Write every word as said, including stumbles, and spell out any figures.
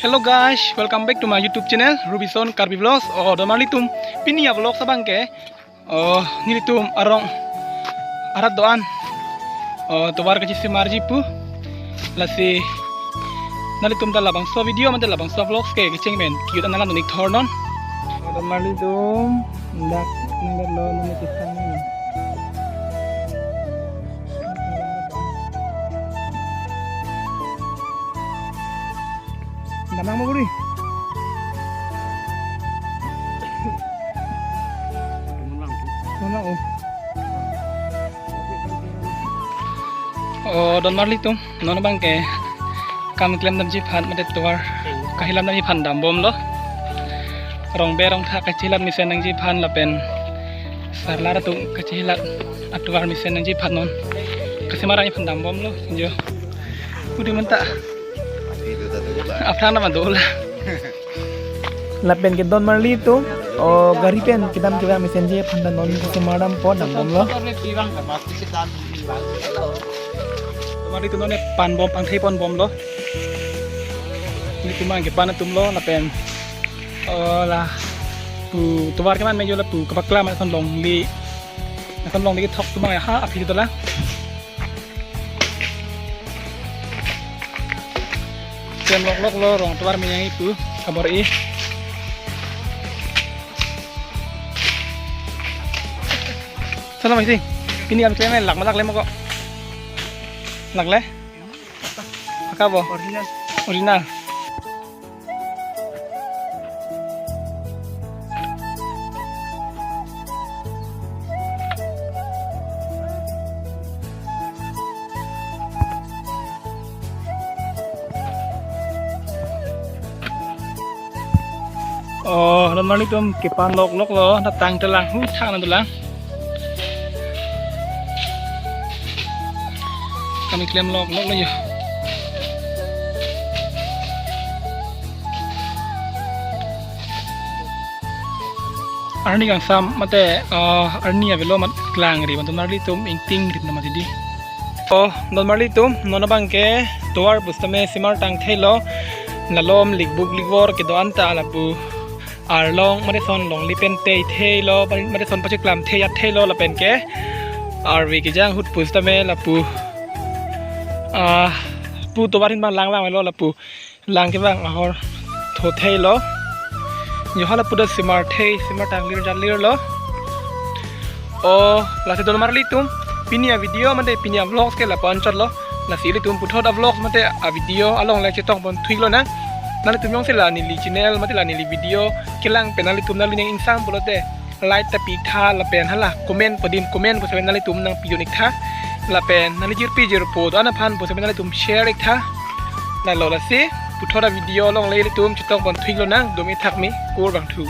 Hello guys, welcome back to my YouTube channel Rubison Karbi Vlogs. Oh, donmarlitum, pini a-vlogs abang ke, oh, nelitum arong arat do-an, oh, tovar kachisimarji pu. Lasi nanglitum ta labangso video mate labangso vlogs ke kecheng pen kejut an nanglang dun-ik thornon. Oh, donmarlitum, dak nanglo nang kisang. Damnang ma buri? Damnang, oh. Oh, donmarlitum, non abang ke kam klemdamji aphan mate tovar kahilamdamji aphan dambomlo. Rongbe rongtha kachehilat mesen nangji aphan lapen sarlar atum kachehilat atovar mesen nangji aphan non kasimarji aphan dambomlo. Jo. Udi menta. Aphrang nama dola. Lapen ke donmarlitum, oh, gari pen kedam kevang mesenji aphan ta non kasimar dampo, dambomlo. Donmarlitum, non ne panbom, pangthei ponbomlo. Nelitum abang ke pan atumlo lapen, oh, lapu tovar keman mejo lapu kapaklam ason longle. Ason longle kethok atum abang ya ha aphi dola. Klem loklok lo, rong tovar meyang ipu kabor-i. Salam isi. Pini kami klem lak ma laklem ko. Lakle? Pakka bo? Original. Original. Oh, donmarlitum kepan loklok lo, na tang telang, hu, thang na telang. Kami klem loklok lo yo. Arni kangsam mate, ah, arni avelo mat klangri, donmarlitum ingting rit nama didi. Oh, donmarlitum, non abang ke tovar pusitame simar tangthelo, lalom likbuk likvor kedo-an ta lapu arlong mate son longle pen tei theilo, mate son pacheklam thei ya theilo lapen ke arve kejang ahut pusitame lapu, ah, pu tovar ahin abang langlang lo lapu lang kevang ahor tho theilo. Yo hala pu ta simar thei, simar tanglir janlir lo. Oh, lasi donmarlitum, pini a-video mate pini a-vlogs ke lapu-an chotlo. Lasi ilitum puthot a-vlogs mate a-video along le chetong pon thuik lonang. Nanglitum jongsi la neli channel mate la neli video kelang pen nanglitum nanglining ingsam pulote like ta pi-ik tha lapen hala comment pu adim comment pusitame nanglitum nangpi dun-ik tha. Lapen nangli jirpi jirpo do-an aphan pusitame nanglitum share-ik tha. Lalo lasi puthot a-video along le ilitum chetong pon thuik lonang, dumi thakmi, kurvangthu.